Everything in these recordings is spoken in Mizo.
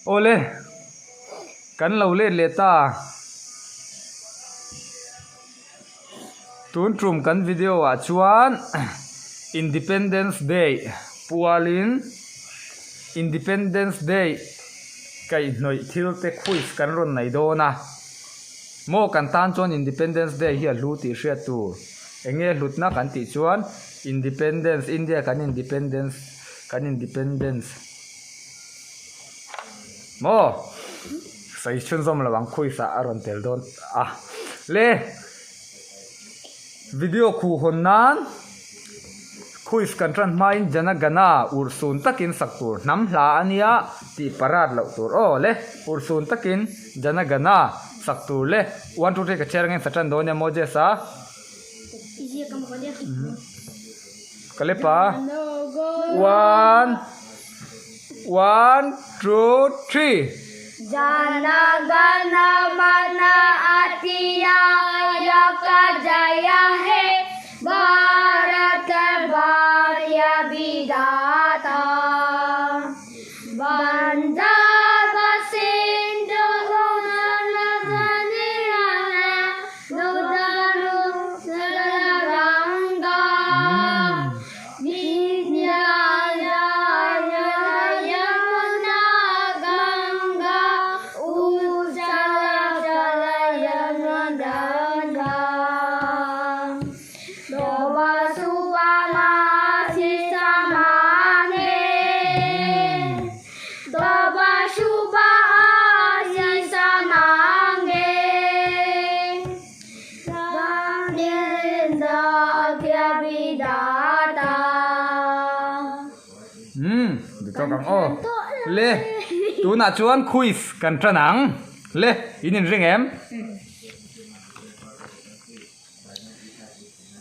Awle, kan lo let leh ta. Tun tum kan video ah chuan Independence Day pualin Independence Day kaihhnawih thil te quiz kan rawn nei dawn a. Maw kan tan chuan Independence Day hi a hlu tih hriat tur. Enge hlutna kan tih chuan Independence, India kan Independence, kan Independence. Maw? Sawi chhunzawm lo ang quiz ah a rawn tel dawn a. Le! Video khuh hawn nan quiz kan tan hmain Jana Gana urhsun takin sak tur hnam hla a nia tih parat loh tur aw le. Urhsun takin Jana Gana sak tur le. One two three ka chhiar angin sa tan dawn nia Moses a. Ka lep a. One. One, two, three. Jana Gana Mana Adhinayaka Jaya He Bharat Bhagya Vidhata Punjab Sindhu Ganga Umm dik tawk ang aw. Le tunah chuan quiz kan tan ang. Le in inring em?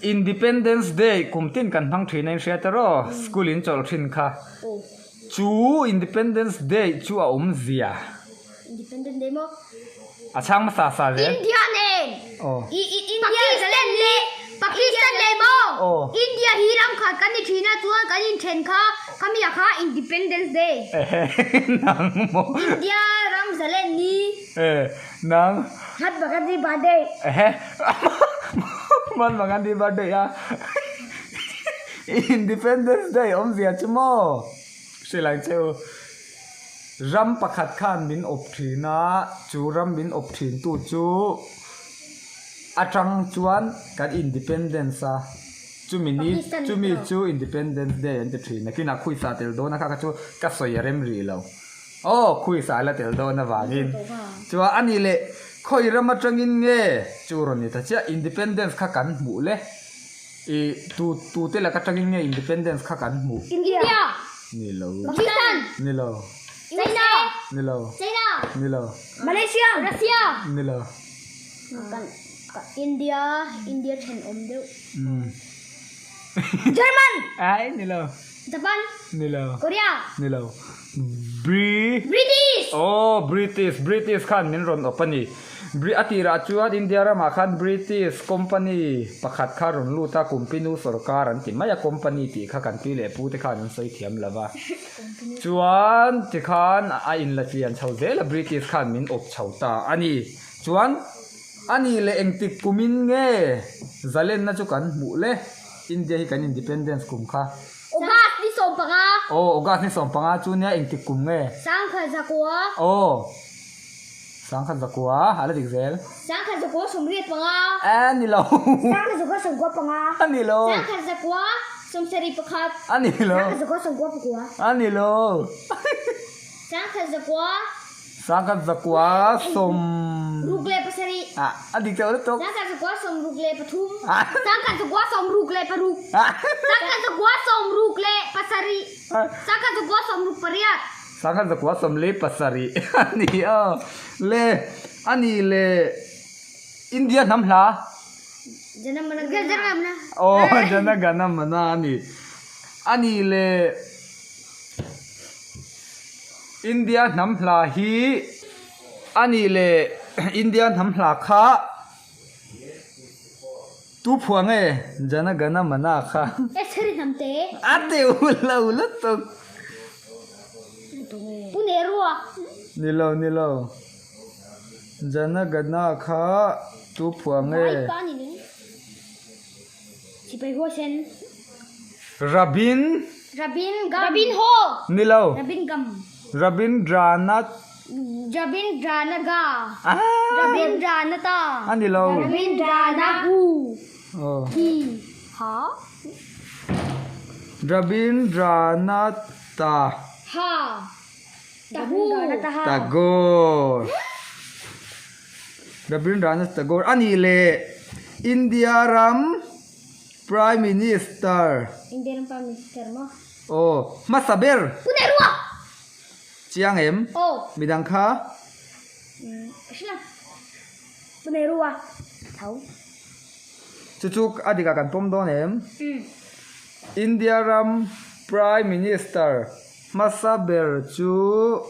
Independence Day kum tin kan hmang thin a in hria ta raw school in chawlh thin kha. Chu Independence Day chu a awm zia. Independence Day maw? A chhang hmasa sa zel. India nen. Aw. I i India Pakistan leh Pakistan leh maw? Aw. India hi ram khat kan ni thin a chuan kan inthen kha khami ah kha Independence Day. Ehe nang maw? India ram zalen ni. Eh nang. Mahatma Gandhi birthday. Ehe Mahatma Gandhi birthday a Independence Day awmzia chu maw? Hrilh ang che u. Ram pakhat khan min awp thin a, chu ram min awp thin tu chu atang chuan kan independence a, chumi ni chumi chu independence day an ti thin a, kinah khuisa tel dawn a kha kha chu ka sawi a rem rih lo, aw khuisa a la tel dawn avangin chuan a nih leh khawi ram atangin nge chu rawn ni ta chiah independence kha kan hmuh le ih tu tute laka atangin nge independence kha kan hmuh. India. Ni lo. Pakistan. Ni lo. China. Ni lo. China. Ni lo. Malaysia. Russia. Ni lo. India, India thenawm deuh. German. Ai, ni lo. Japan. Ni lo. Korea. Ni lo. Bri. British. Oh, British, British khan min rawn awp a ni. Bri a tirah chuan India ramah khan British company pakhat kha rawn lut a, Kumpinu sorkar an ti mai a, company tih kha kan pi leh pu te khan an sawi thiam lo va. Chuan tikhan a inla chian chho zel a, British khan min awp chho ta a ni. Chuan a nih leh engtik kumin nge zalenna chu kan hmuh le? India hi kan independence kum kha. August ni 15. Aw, August ni 15 chu nia engtik kum nge? Sangkhat zakua. Aw. Sangkhat zakua a la dik zel. Sangkhat zakua 85. A ni lo. Sangkhat zakua 95. A ni lo. Sangkhat zakua 71. A ni lo. Sangkhat zakua 99. A ni lo. Sangkhat zakua. Sangkhat zakua sawm. Ruk leh pasarih. Ah, a dik chauh lutuk. Sangkhat zakua 63. Sangkhat zakua 66. Sangkhat zakua 67. Sangkhat zakua 68. Sangkhat zakua 47 a ni a. Le, a ni le India hnam hla. Jana Mana Gana Mana. Aw, Jana Gana Mana a ni. A ni le India hnam hla hi a nih leh India hnam hla kha tu phuah nge Jana Gana Mana kha a ti u lo lutuk. Pu Nehru a. Ni lo, ni lo. Jana Gana kha tu phuah nge? Sipai huaisen. Rabin. Rabin Gam. Rabin Ho. Ni lo. Rabin Gam. Rabindranath. Rabindranaga. Rabindranatha. A ni lo. Rabindranahu. Aw. Hi. Ha. Rabindranatha. Ha. Tahu. Tagore. Rabindranath Tagore a nih leh India ram Prime Minister. India ram Prime Minister maw? Aw, hmasa ber. Pu Nehru-a. Chiang em? Aw. Midang kha? Ka hre lo. Pu Nehru-a tho. Chu chu a dikah kan pawm dawn em? India ram Prime Minister hmasa ber chu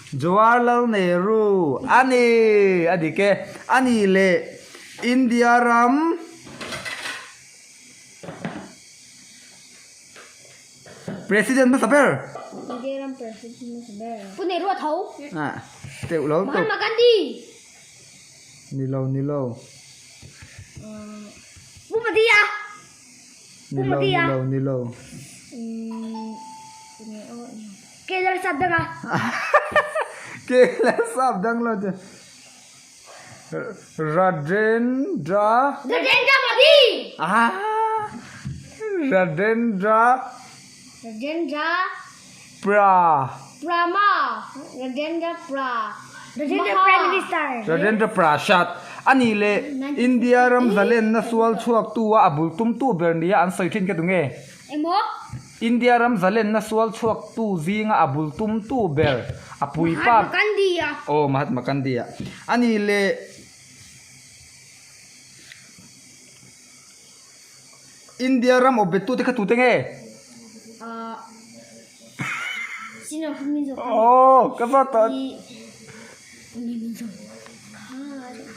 Jawaharlal Nehru a ni a dik e. A nih leh India ram President hmasa ber. India ram President hmasa ber. Pu Nehru a tho. Ah, teuh lo tawp. Mahatma Gandhi. Ni lo, ni lo. Pu Modi-a. Ni lo, ni lo, ni lo. Keler sap dang a. Keler sap dang lo che. Rajendra. Rajendra Modi. Ah. Rajendra. Rajendra. Pra. Prama. Rajendra Pra. Rajendra Prime Minister. Rajendra Prasad a nih leh India ram zalenna sual chhuaktu a a bul tumtu ber nia an sawi thin ka duh nge? Emaw? India ram zalenna sual chhuaktu zinga a bul tumtu ber a puipa. Mahatma Gandhi a. Aw Mahatma Gandhi a. A nih leh India ram awp bettute kha tute nge? Aw ka va tawh.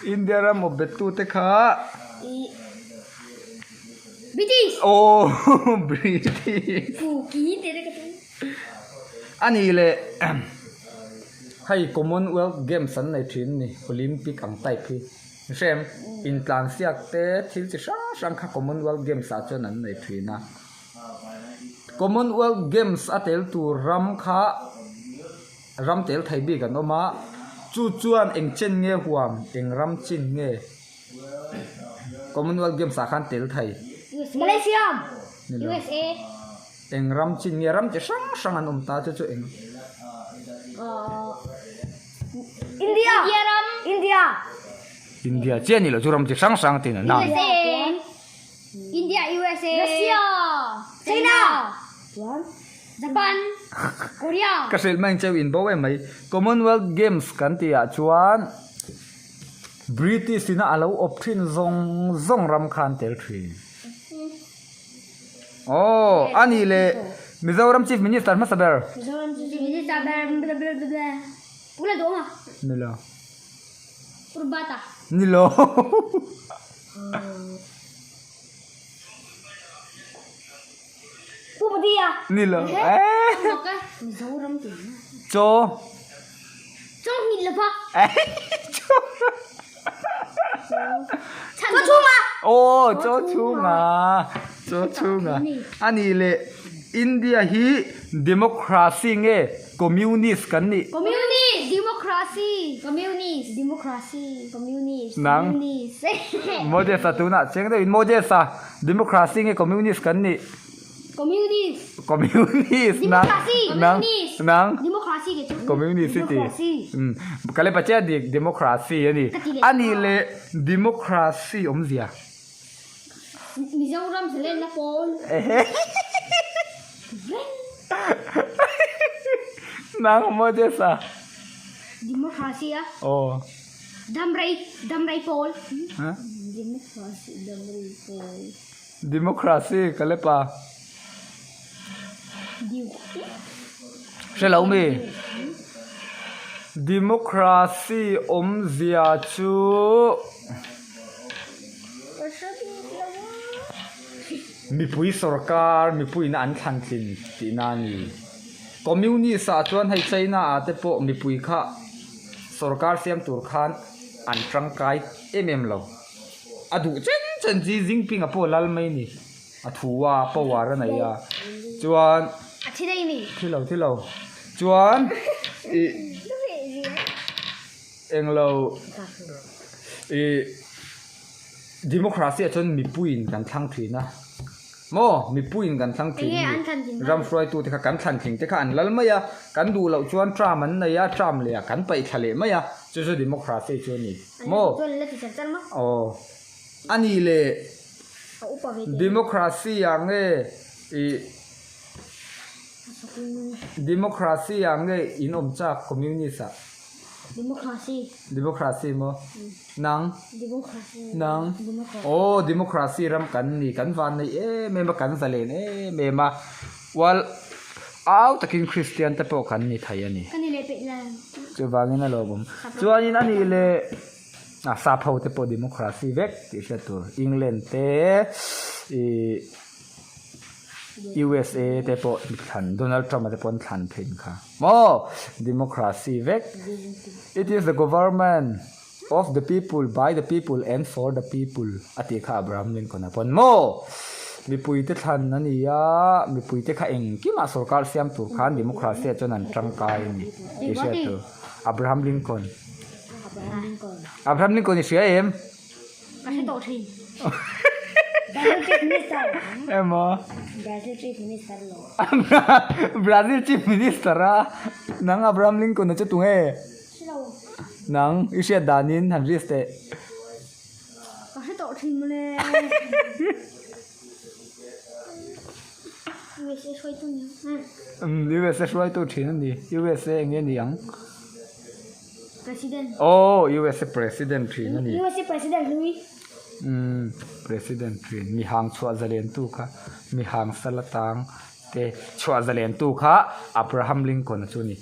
India ram awp bettute kha. British. Aw British. A nih leh hei Commonwealth Games an nei thin ni Olympic ang type hi. Hrem, intlansiak te thil chi hrang hrang kha Commonwealth Games ah chuan an nei thin a. Commonwealth Games a tel tur ram kha ram tel thei bik an awm a, chu chuan eng chen nge huam, eng ram chin nge Commonwealth Games ah khan tel thei? Malaysia, USA. Eng ram chin nge ram chi hrang hrang an awm ta chu chu eng? India India ram India India chiah ni lo chu ram chi hrang hrang tin an USA India USA Russia China Japan Korea Ka hrilh mai ang cheu in bo em mai Commonwealth Games kan tih ah chuan British ina a lo awp thin zawng zawng ram kha an tel thin. Aw a nih leh Mizoram Chief Minister hmasa ber. Mizoram Chief Minister ber Pu la duh a. Ni lo. Purbata. Ni lo. Pu Padia. Ni lo. Mizoram tih. Chaw. Chaw hmit lo va. Chaw. Chaw chhunga. Aw chaw chhunga. Chaw chhunga. A nih leh India hi democracy nge communist kan nih? Communist. Democracy. Communist. Democracy. Communist. Nang. Communist. Moses-a tunah chiang deuhin Moses-a democracy nge communist kan nih? Communist. Communist nang Democracy. nang Communist. nang Democracy ke chu. Communist i ti. Democracy. Um ka le pache a dik democracy a ni. Ka ti leh A nih leh democracy awmzia. Mizoram zalenna pawl. Nang Moses a. Democracy a. Aw. Damrei damrei pawl. Ha? Democracy damrei pawl. Democracy ka lep a. Hre lo mi? Democracy awmzia chu mipui sorkar mipuiin an thlan tlin tihna a ni. Communist ah chuan hei China ah te pawh mipui kha sorkar siam tur khan an tangkai em em lo. A duh chen chen Xi Jinping a pawh lal mai ni. A thu a, power a nei a. Chuan. A thi daih mi. Thi lo, thi lo. Chuan ih englo ih democracy ah chuan mipuiin kan thlang thin a. Maw mipuiin kan thlang thin a ni. Ram hruaitute kha kan thlan tling te kha an lal mai a. Kan duh loh chuan term an nei a, term leh ah kan paih thla leh mai a. Chu chu democracy chu a ni. Maw aw a nih leh democracy ah nge ih. Democracy ah nge in awm chak communist ah? Democracy. Democracy maw? Nang? Democracy. Nang? Aw democracy ram kan ni kan van nei em em a kan zalen em em a well au takin Christian te pawh kan ni thei a ni. Ka ni leh peih la. Chuvangin a lawmawm. Chuanin a nih leh a sap ho te pawh democracy vek tih hriat tur England te ih. USA te pawh thlan Donald Trump a te pawh an thlan thin kha maw democracy vek it is the government of the people by the people and for the people a tih kha Abraham Lincoln a pawn maw mipui te thlan a ni a mipui te kha engkimah sorkar siam tur khan democracy ah chuan an tangkai a ni tih hriat tur Abraham Lincoln Abraham Lincoln i hria em? Ka hre tawh thin. Brazil Chief Minister. Emaw. Brazil Chief Minister lo. Brazil Chief Minister a nang Abraham Lincoln a chu tunge? Hre lo. Nang i hriat danin han risk teh. Ka hre tawh thin mawle. USA hruaitu ni ang. USA hruaitu thin a ni. USA enge ni ang? President. Aw USA President thin a ni. USA President hlui. Umm President thin mi hang chhuah zalen tu kha mi hang sal atang te chhuah zalen tu kha Abraham Lincoln a chu a ni.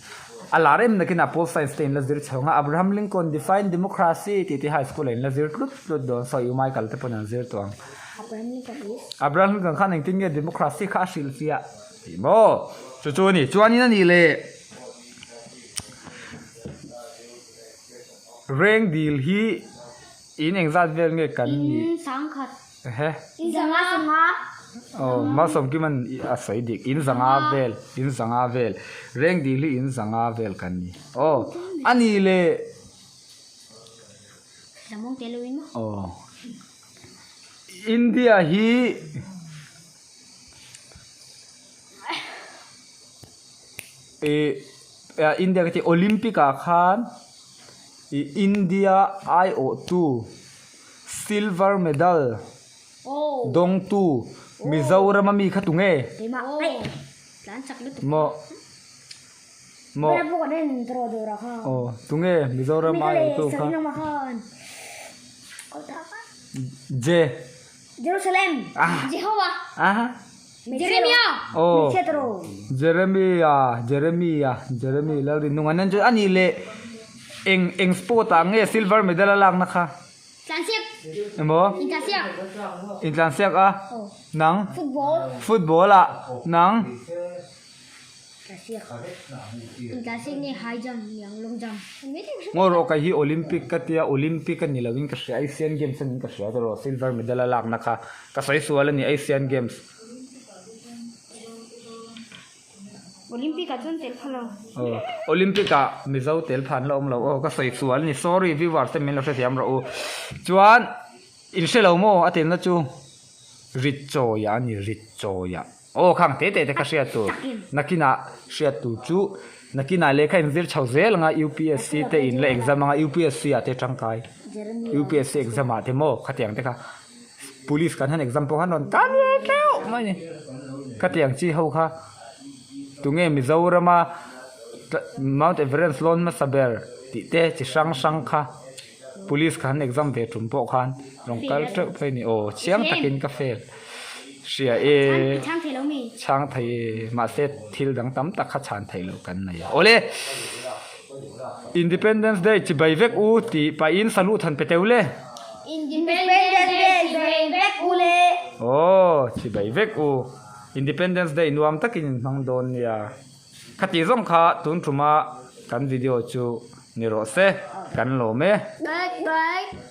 A lar em nakin ah Pol Science te in la zir chho ang a Abraham Lincoln define democracy tih te high school ah in la zir tlut tlut dawn saw U Michael te pawn an zir tawh ang. Abraham Lincoln is. Abraham Lincoln khan engtin nge democracy kha a hrilh fiah tih maw chu chu a ni. Chuanin a nih leh. Reng dil hi in engzat vel nge kan nih? In sangkhat. Ehe. In zanga sanga. Aw, Malsawmkima'n a sawi dik. In zanga vel, in zanga vel. Reng dil hi in zanga vel kan ni. Aw, a nih leh. Lamawng tel lo in maw? Aw. India hi. Ih India ka tih Olympic ah khan ih India aiawhtu silver medal dawngtu Mizoram ami kha tunge? Maw maw aw tunge Mizoram aiawhtu kha Je. Jerusalem. Ah. Jehovah. Ah. Jeremiah. Oh. Hmeichhia tawh. Jeremiah, Jeremiah, Jeremy Lalrinung an en chu ani leh eng eng sport ah nge silver medal a lakna kha? Tlansiak. Emaw? Intlansiak. Intlansiak a? Oh. Nang? Football. Football ah nang? Ngaw rawh kai hi Olympic ka tia Olympic a ni lo in ka hria Asian Games a niin ka hria tawh rawh silver medal a lakna kha ka sawi sual a ni Asian Games. Olympic ah chuan tel pha lo. Aw Olympic ah Mizo tel pha an la awm lo aw ka sawi sual a ni sorry viewers te min lo hrethiam rawh u chuan in hre lo maw a telna chu rit chawi ah a ni rit chawi ah. Aw khang te te te kha hriat tur nakinah hriat tur chu nakinah lehkha inzir chho zel anga UPSC te in la exam anga UPSC ah te tangkai UPSC exam ah te maw khatiang te kha police kan han exam pawh khan rawn tan ve tleuh mai a ni khatiang chi ho kha tunge Mizorama Mount Everest lawn hmasa ber tih te chi hrang hrang kha Police kha an exam ve tum pawh khan rawn kal teuh phei a ni aw chiang takin ka fail hria e chhang thei e mahse thil dang tam tak kha chhan theih loh kan nei a awle Independence Day chibai vek u tih pahin salute han pe teuh le Independence Day chibai vek u le aw chibai vek u Independence Day nuam takin in hmang dawn nia. Khati zawng kha tun tuma kan video chu ni rawh se, kan lawm e. Bye bye.